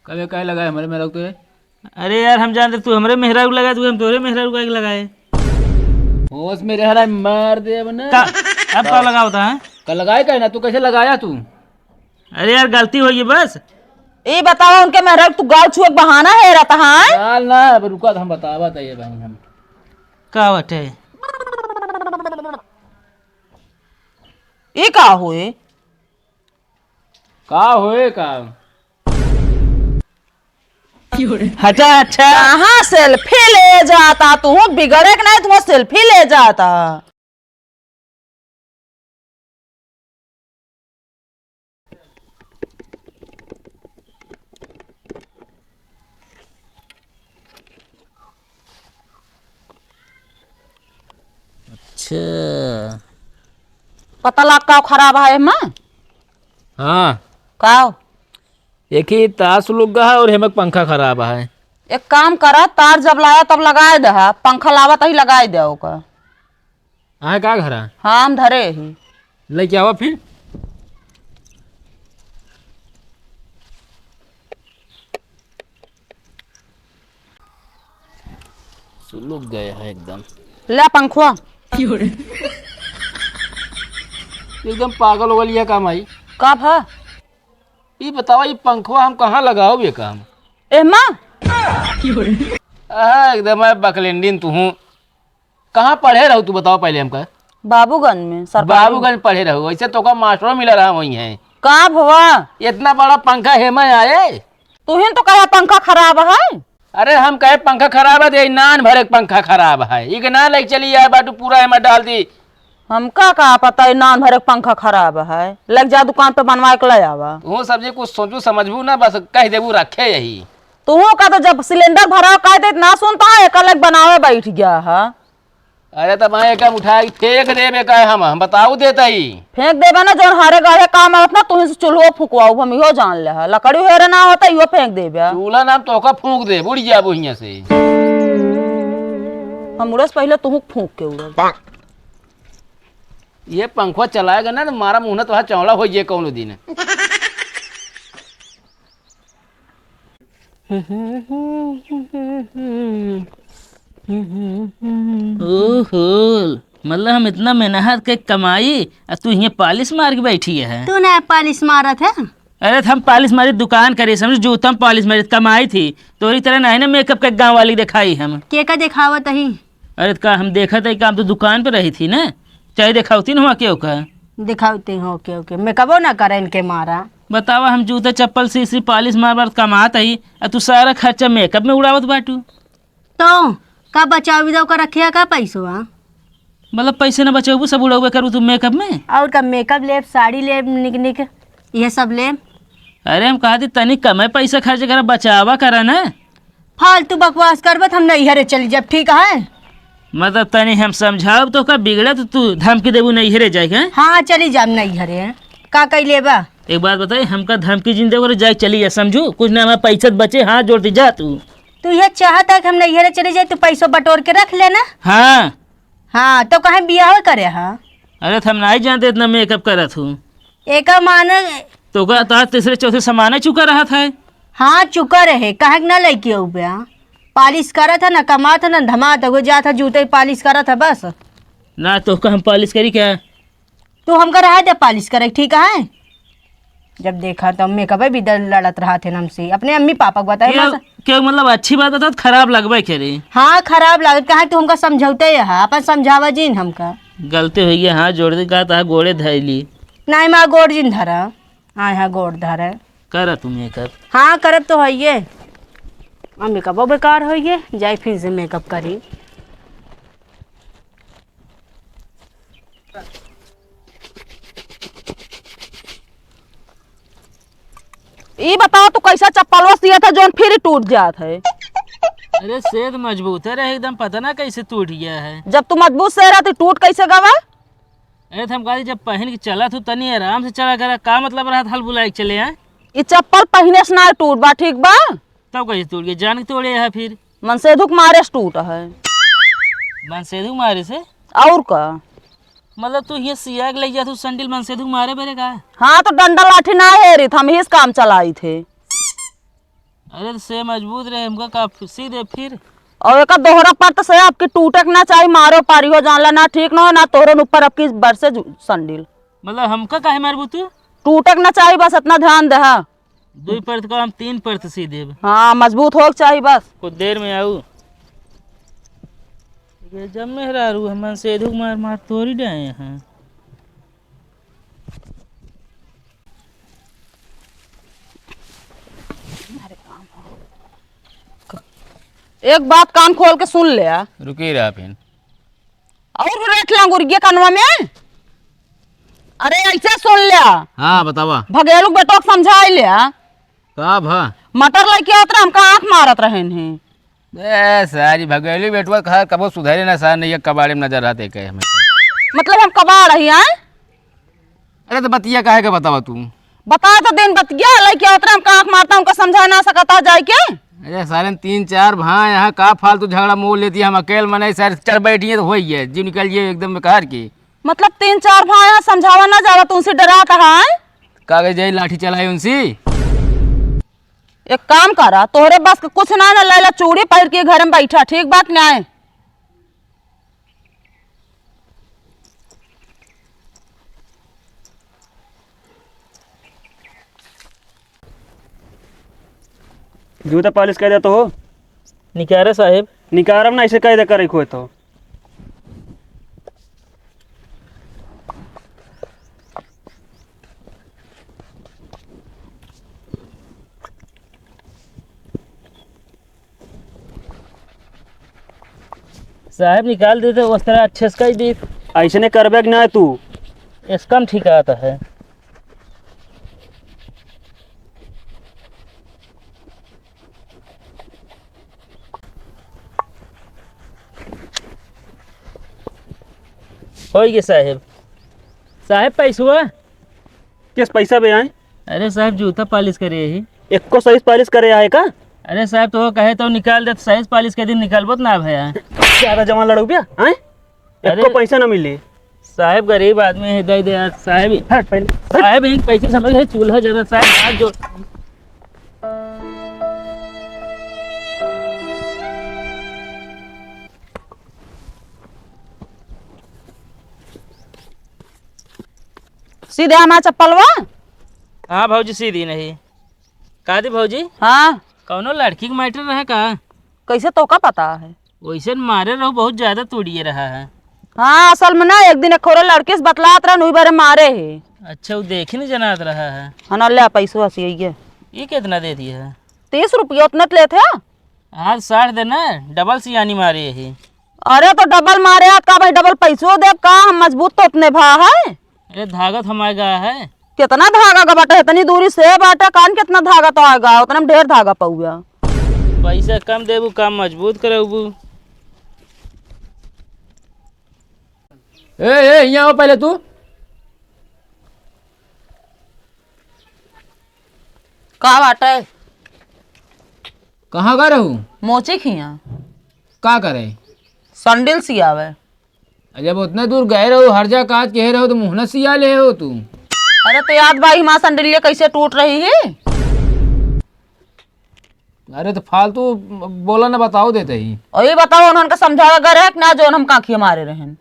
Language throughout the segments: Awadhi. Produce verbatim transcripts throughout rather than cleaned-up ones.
कबे काहे लगाए हमरे मेहरारू के? अरे यार, हम जानते तू हमरे मेहरारू लगाए, तू हम तोरे मेहरारू काहे लगाए? होश में रह रहा, मार देब ना। का? अब का लगावत है? का लगाए काहे ना? तू कैसे लगाया तू? अरे यार, गलती होई बस। ई बतावा, उनके मेहरारू तू गाल छुए के बहाना हेरत है? गाल ना, अब रुका, हम बतावा त ये भाई हम। का बाटे? ई का होए? का होए का? हटा, अच्छा। कहाँ सेल्फी ले जाता तू? बिगड़े के नहीं, तुम सेल्फी ले जाता। अच्छा। पता लाग का खराब है एमा? हाँ। का? एक ही तार सुलुक गा है और हेमक पंखा खराब है। एक काम करा, तार जब लाया तब लगाए दहा, पंखा लावा तही लगाए दे ओका। आहे का घरा? हाँ, हम धरे ही। लेके आवा फिर। सुलुक गए हैं एकदम। ले पंखवा। एकदम पागल हो गई है का माई? का भा? ई बतावा, ई पंखवा हम कहाँ लगाओ ये काम? एमा? आहा, एकदम है बकलेंडिन तुहूँ। कहाँ पढ़े रहू तू, बताओ पहले हमका। बाबूगंज में, सरकारी। बाबूगंज पढ़े रहू, ऐसे तोका मास्टरो मिला रहा वहीं है। का भवा? इतना बड़ा पंखा हेमा आए? तुहिन तो कहे पंखा खराब है। अरे हम कहे पंखा खराब है, तो ये नान भरे के पंखा खराब है। ई के ना लेके चली आए बाटू, पूरा हेमा डाल दी। हमका का पता, ये नान भरे के पंखा खराब है। लग जा दुकान पे बनवा के ले आवा। वो सब जी कुछ सोचू समझबू ना, बस कह देबू रखे यही। तुहू का तो जब सिलेंडर भरा कह देत ना सुनता है, एक अलग बनावे बैठ गया है। अरे तब मैं एकम उठा के फेंक देबे का हम, हम बताऊ देता ही। फेंक देबे ना, जौन हारे गाढ़े काम आवत ना, तुहीं से चूल्हो फुकवाऊ, हम इहो जान ले है। लकड़ी हेरे ना होता, इहो फेंक देबे। चूल्हा नाम तोहका फूंक दे, बुढ़ जाबो हियां से। हम उड़स पहले तुहू फूंक के उड़ब। ये पंखवा चलाएगा ना, तो मारा मुंह ना तोहार चौड़ा हो जाए कौनो दिन। ओहो, मतलब हम इतना मेहनत के कमाई, आ तू हियां पालिश मार के बैठी है। तू ना पालिश मारत है। अरे, तो हम पालिश मारी दुकान करी, समझ, जूता में पालिश मारी, कमाई थी। तोरी तरह नहीं ना मेकअप के गाँव वाली दिखाई हम। के का दिखावत ही? अरे, तो का हम देखत है, काम तो दुकान पे रही थी ना, चाहे दिखावती ना हुआ केहू का। दिखावती हो केहू के, मेकअपो ना करे इनके मारा। बतावा, हम जूते चप्पल सी सी पालिश मार मार कमात ही, आ तू सारा खर्चा मेकअप में उड़ावत बाटू। तो का बचावी दो का रखे का पैसवा? मतलब पैसे ना बचाबू, सब उड़ावे करू तू मेकअप में? और का, मेकअप लेब, साड़ी लेब निक निक, ये सब लेब। अरे हम कहा थी तनी कमे पैसा खर्च करा, बचावा करा ना। फालतू बकवास करबे त हम नैहरे चली जाब, ठीक है? मतलब तनी हम समझाओ तो का बिगड़ा तो तू धमकी देबू नैहरे जाए के? हाँ, चली जाब नैहरे। का कई लेबा? एक बात बताई, हमका धमकी जिन देबो रे, जाए चली जा, समझू? कुछ ना हमारा पैसा बचे, हाथ जोड़ती जा तू। तू ये चाहता है कि हम नैहरे चली जाए, तू पैसों बटोर के रख लेना। हाँ। हाँ, तो कहे बियाह करे हा? अरे, त हम नाहीं जानते इतना मेकअप करत हूँ। एका माने तो का, तो तीसरे चौथे सामान चुका रहत है। हाँ, चुका रहे, काहे के ना लेके अउबे? पालिश करत है ना, कमात है ना, धमात है, वो जात है जूते पालिश करत है बस। ना, तो का हम पालिश करी क्या? तू हमका रहा दे पालिश करे, ठीक है? जब देखा तब मेकअप भी दर लड़त रहा थे हमसे, अपने अम्मी पापा को बताए क्यों, मत। क्यों, मतलब अच्छी बात बता, खराब लगबे करे। हाँ, खराब लागत, कहा तू हमका समझौते है, अपन समझावा जिन हमका। गलती हुई है, हाँ, जोड़ दे, का ता गोड़े धैली। नहीं, माँ गोड़ जिन धरा, आए हाँ गोड़ धरे। करा तू मेकअप। हाँ, करब तो है ये। अब मेकअप बेकार हो गए, जाए फिर से मेकअप करी। ई बताओ, तू कैसा चप्पलवा सिया था, जौन फिर टूट जात है? अरे, सेद मजबूत है रे, एकदम पता ना कैसे टूट गया है। जब तू मजबूत से रहती, टूट कैसे गवा? अरे, तो हम कहा, जब पहन के चला तू, तनी आराम से चला करा, का मतलब रहा हल बुलाए के चले हैं? ई चप्पल पहने से ना टूट बा, ठीक बा? तब कैसे टूट गया? जान के तोड़े है फिर? मनसेधु के मारे से टूट है। मनसेधु के मारे से? और का? मतलब तू ये सिया के ले जा, तू संडिल मनसेधु के मारे बेरे का? हाँ, तो डंडा लाठी ना हेरी, हम ही से काम चलाई थे। अरे, तो से मजबूत रहे, हमका का फि-, सी दे फिर। और एका दोहरा परत से आपकी टूटे के ना चाही, मारो पारी हो जानला, ना ठीक ना हो, ना तोहरन ऊपर आपकी बरसे जु-, संडील। मतलब, हमका काहे मारबू तू? टूटे के ना चाही, बस इतना ध्यान दे, हाँ। दुई परत का हम तीन परत सी देब। हाँ, मजबूत हो के चाही बस। कुछ देर में आऊ। ये जब मेहरारू हमन से धूक मार मार तोरी डाए हैं। एक बात कान खोल के सुन ले आ। रुकी रहा फिर। और रेठ लंगुरिये कनवा में। अरे ऐसे सुन ले आ। हाँ, बतावा। भगेलू के बेटवा के समझाई ले आ। का भा? मटर लेके आवत रहे, हमका आँख मारत रहेन हैं। ए, सारी भगेली बेटवा खा कबो सुधरे ना, सार नहीं, ये कबाड़े में नजर आते कहे हमेशा। मतलब हम कबाड़ ही आए? अरे तो बतिया काहे के बतावा तू? बता तो दिन बतिया, लइके उतरे, हम आँख मारता, उनका समझा ना सकता जाए के? अरे सारे तीन चार भाई यहाँ का फालतू झगड़ा मोल लेती है, हम अकेल मने सारे चढ़ बैठी है तो होई है, जीव निकल गए एकदम बेकार की। मतलब तीन चार भाई यहाँ समझावा ना जावा, तुमसे डरात है? कागज जाई लाठी चलाई उनसे। एक काम करा, तोहरे बस के कुछ ना, ना लैला, चूड़ी पहिर के घर में बैठा, ठीक बात ना है? जूता पालिश कर देत हो। निकारा साहेब। निकारम ना, ऐसे कह दे करे खोए तो। साहेब निकाल देते, उस तरह अच्छे से कह दी। ऐसे नहीं करबे कि ना तू। इसका हम ठिकाता है। होई गे साहेब। साहेब, पैसवा? किस पैसा बे आए? अरे साहेब, जूता पालिश करे ही। एको साइज पालिश करे आए का? अरे साहेब, तो कहे तो निकाल दे, साइज पालिश के दिन निकालबो त ना भया। ज्यादा जवान लड़ू बे, आए? अरे एको पैसा ना मिली। साहेब गरीब आदमी है, दे दे यार साहेब। हट पहले, हट। साहेब, इन पैसे समझ है, चूल्हा जरा साहेब, हाथ जोड़। सीधे हमार चप्पलवा। हाँ भौजी, सीधी नहीं। का दी भौजी? हाँ। कौनो लड़की के मैटर रहे का? कैसे तोका पता है? वैसे मारे रहो, बहुत ज्यादा तोड़िए रहा है। हाँ, असल में ना, एक दिन एक खोरे लड़की से बतलात रहे, उही बारे मारे है। अच्छा, वो देखी नहीं जनात रहा है। हाँ ना, ले पैसवा से ये। ये कितना दे दिया है? तीस रुपया उतना तो लेते हैं। आज साठ देना, डबल सियानी मारे यही। अरे तो डबल मारे, आज का भाई डबल पैसो देब का? हम मजबूत तो उतने भा है। अरे धागा थमाए गया है। कितना धागा का बाटे, इतनी दूरी से बाटे, कान कितना धागा तो आएगा, उतना में ढेर धागा पउआ। पैसा कम देबू, काम मजबूत करबू। ए, ए, यहाँ आओ पहले तू। का बाटे? कहाँ गए रहू? मोची खिया। का करे? संडिल सियावे। जब उतने दूर गए रहो, हर जा काज कहे रहो, तो मुँह न सिया ले हो तू। अरे, तो याद बा, हमार संडिलिया कैसे टूट रही है? अरे, तो फालतू बोला न, बताओ देते ही। और ये बताओ, उन्हन का समझावे गए रहे कि ना, जो हम काखी मारे रहन?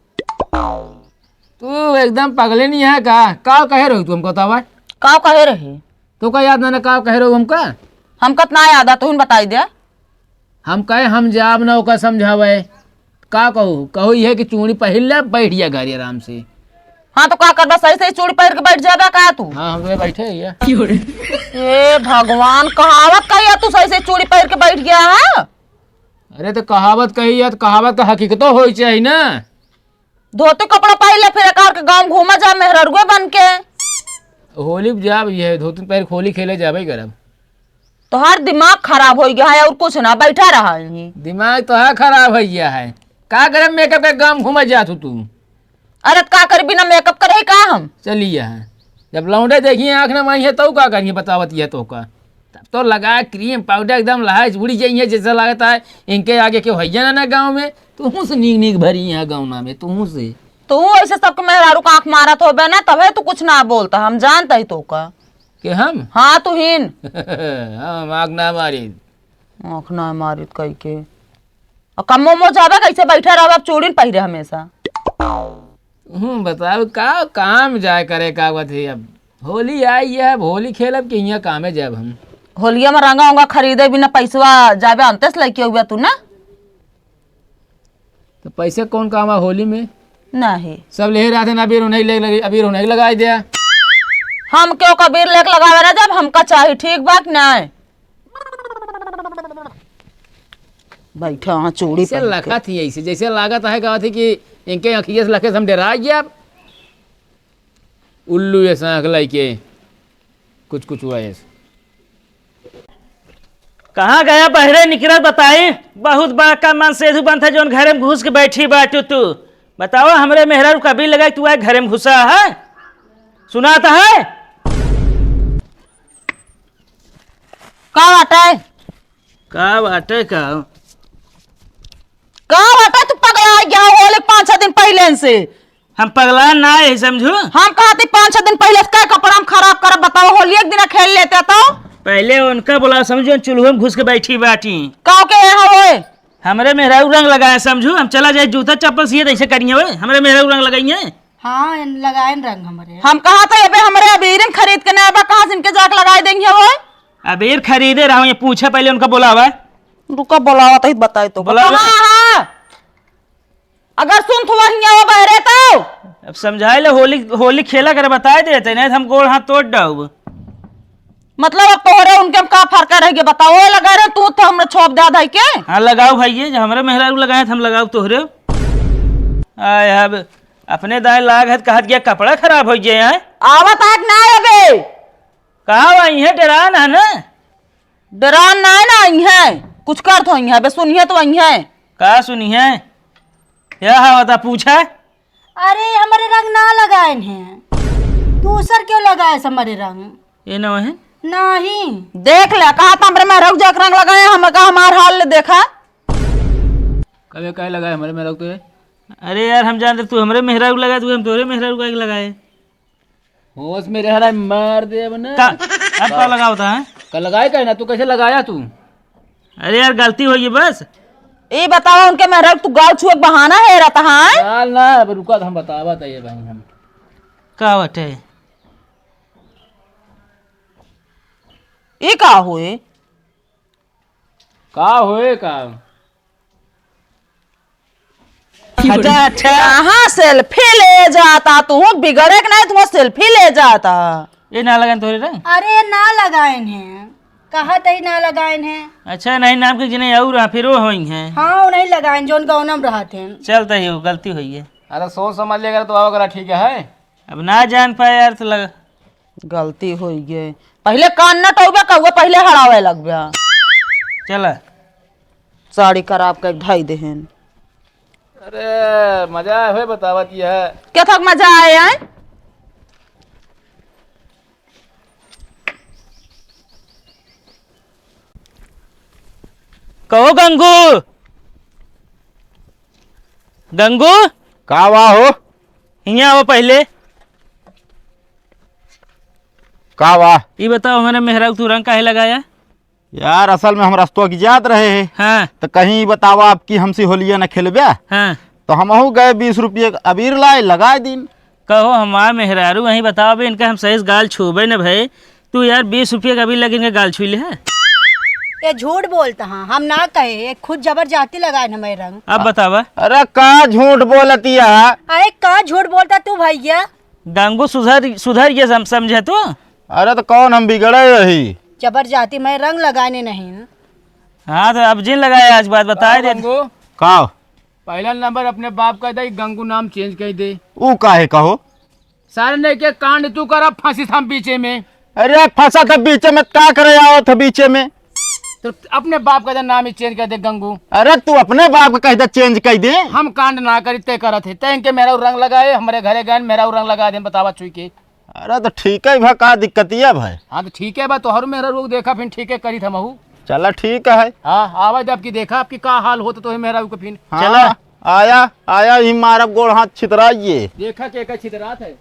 तू एकदम पगले नहीं है का? का कहे रहो तू हमको, बतावा? का कहे रहे? तो का याद ना, ना का कहे रहो हमका? हमका त ना याद आ, तुहिन बताई दे। हम कहे हम जाब ना ओका समझावे। का कहू? कहू यह कि चूड़ी पहिर ले, बैठ जा घरे आराम से। हाँ, तो का करबा? सही सही चूड़ी पहिर के बैठ जाबा का तू? हाँ, हम तो बैठे ही है। ए भगवान, कहावत कही है तू सही सही चूड़ी पहिर के बैठ गया है? अरे तो कहावत कही है तो कहावत का हकीकतो होई चाहिए ना। धोती कपड़ा पहिर ले, फिर एकार के गाँव घूमा जा मेहररुए बन के। होली जाब, ये धोती पहिर के होली खेले जाबे करब। तोहार दिमाग खराब हो गया है और कुछ ना, बैठा रहा यहीं। दिमाग तो है खराब हो गया है, का करे मेकअप के गाँव घूमे जात हो तू? अरे त का करी, बिना मेकअप करे ही का हम? चलिए है, जब लौंडे देखिए आँख ना माई है तो का करिए, बतावत ये तो का। तब तो लगा क्रीम पाउडर एकदम लहाज उड़ी जाइए, जैसा लगता है इनके आगे के भैया ना, ना गाँव में। तू से नीक नीक भरी यहाँ गाँव ना में, तू से। तू ऐसे सबके मेहरारू का आँख मारत होबे ना, तबे तू कुछ ना बोलता, हम जानता ही तो का। के हम? हाँ, तू हीन। हम आँख ना मारी। आँख ना मारित कई के। और कमो मो जाबे कैसे बैठा रहबे, अब चूड़ीन पहिरे हमेशा। हम्म, बताओ का काम जाए करे का बात है अब? होली आई है, अब होली खेलब कि हियाँ कामे जाब हम? होलिया में रंगा उंगा खरीदे बिना पैसवा जाबे अंते से लइके हुआ तू ना? तो पैसे कौन काम है होली में? नहीं। सब ले रहा थे ना, अबीर उन्हें ले लगे, अबीर उन्हें लगाई दिया। हम क्यों कबीर लेके लगावे ना, जब हमका चाही, ठीक बा कि नहीं? बैठा हाँ चूड़ी ऐसे पहन के। लखत ही ऐसे, जैसे लागत है, कहत है कि इनके अखिए से लखे से हम डरा गया। उल्लू ये सांख लइके कुछ कुछ हुआ ऐसे। कहाँ गया बहरे निकरत बताई? बहुत बड़का मन सेधु बनत है, जौन घरे में घुस के बैठी बाटू तू। बताओ, हमरे मेहरारू कबीर लगाई, तू आए घरे में घुसा है? सुनात है? का बाटे? का बाटे का? का बाटे, तू पगला गया हो, होली पाँच छह दिन पहिले से। हम पगला ना है, समझू। हम कहती पाँच छह दिन पहिले से का कपड़ा हम खराब करब, बताओ, होली एक दिन खेल लेते तो। पहिले उनका बोला, समझू, चूल्हो में घुस के बैठी बाटी। का के यहाँ होए? हमरे मेहरारू रंग लगाए, समझू, हम चला जाए जूता चप्पल सिए, ऐसे करिए होए, हमरे मेहरारू रंग लगाइए। हाँ, इन लगाए न रंग हमरे। हम कहा था, ये बे हमरे अबीर खरीद के ना बा, कहाँ से इनके जाके लगाए देंगे होए? अबीर खरीदे रहो, ये पूछे पहिले उनका बोलावा। रुका, बोलावा तो ही बताई तो। बोलावा। हाँ, हाँ। अगर सुन थुआ हियाँ वो बहरे तो। अब समझाए ले, होली, होली खेला करे बताए देते, नहीं तो हम गोड़ हाथ तोड़ डाउब। मतलब अब तोहरे उनके में का फर्क रह गया बताओ, लगा रहे तू तो हमने छोप दे धाई के। हाँ लगाओ भाई, ये जो हमरे मेहरारू लगाए तो हम लगाओ तोहरे। आय अब अपने दाएं लाग है तो कहत गया कपड़ा खराब हो गया है। आवत आग ना आवे। कहाँ वही है, डरा ना ना। डरान नाहीं ना आई हैं, कुछ करत होई हैं, बे सुनिए तो आई हैं। का सुनी है? क्या है बता, पूछा? अरे, हमरे रंग ना लगाएन हैं, दूसर क्यों लगाए हमरे रंग? ये ना है? नहीं। देख ले, कहा था हमरे मेहरारू जाके रंग लगाए, हम कहा हमार हाल ले देखा। कबे काहे लगाए हमरे मेहरारू तो ये? अरे यार, हम जानते तू हमरे मेहरारू लगाए, तू हम तोरे मेहरारू का लगाए। होश में रह रहा है, मार दे अब ना। का? अब का लगावत है? का लगाए का ना? तू कैसे लगाया तू? अरे यार, गलती होई बस। ई बतावा, उनके मेहरारू तू गाल छुए के बहाना हेरत है? गाल ना, अब रुका, हम बतावा त ये भाई हम। का बाटे? ई का होए? का होए का? अच्छा, अच्छा। कहाँ selfie ले जाता तू? बिगड़े के नहीं, तू selfie ले जाता। ये ना लगाएन तोरे रंग? अरे, ना लगाएन हैं, कहा तई ना लगाएन हैं। अच्छा, नहीं, नाम के जिन्हें और रहा, फिर वो होई हैं। हाँ, वो नहीं लगाएन, जोन गौनम रहत हैं। चल, तई हो, गलती होई है। अरे, सोच समझ लेगा तो आओ, अगर ठीक है। अब ना जान पाए यार, तो लगा। गलती होई गे। पहिले कान न टोबे कौआ, पहिले हड़ावे लगबे। चला। साड़ी खराब कर ढाई देहन। अरे, मजा आए होए बतावत यह। क्या थक मजा आए हैं? कहो गंगू, गंगू। का वा हो? हियाँ आओ पहिले। का वा? ई बताओ, हमरे मेहरारू तू रंग काहे लगाया? यार, असल में हम रस्तवा की जात रहे हैं। हाँ। तो कहीं बतावा, आपकी हमसे होलिया न खेलब्या? हाँ। तो हमहू गए, बीस रुपये के अबीर लाए, लगाए दीन। कहो, हमार मेहरारू, वहीं बताओ बे, इनका हम सही से गाल छूबे न भए। तू यार, बीस रुपये का अबीर लगे इनका गाल छू ले है। ये झूठ बोलता हाँ, हम ना कहे, ये खुद जबरदस्ती लगाए न हमारे रंग। अब बतावा। अरे, का झूठ बोलती है? अरे, का झूठ बोलता तू भैया? गंगू, सुधर, सुधर ये सम-, समझे तू? अरे, तो कौन हम बिगड़े रही? जबरदस्ती मैं रंग लगाने नहीं। हाँ, तो अब जिन लगाए, आज बात बताए दे। गंगू, का? पहला नंबर अपने बाप का दे, गंगू नाम change कर दे। ऊ काहे कहो? सारे ने के कांड तू कर, अब फंसी था बीचे में। अरे, फंसा था बीचे में, का करे आवत है बीचे में? तो अपने बाप का दे, नाम ही change कर दे गंगू। अरे, तू अपने बाप का कह दे, change कर दे। हम कांड ना करी, ते करत है। ते इनके मेहरारू रंग लगाए, हमरे घरे गए, मेहरारू रंग लगा दे, बतावा छुई के। अरे तो ठीक है भा, का दिक्कतिया भाई? हाँ तो ठीक है बा, तोहरो मेहरारू देखा फिर ठीक है करी थमहू। चला ठीक है। हाँ, आवा जब की देखा आपकी का हाल होत तो है मेहरारू के फिर। हाँ, चला। आया, आया ही मारब गोड़ हाथ छितराइए। देखा के का छितरात है।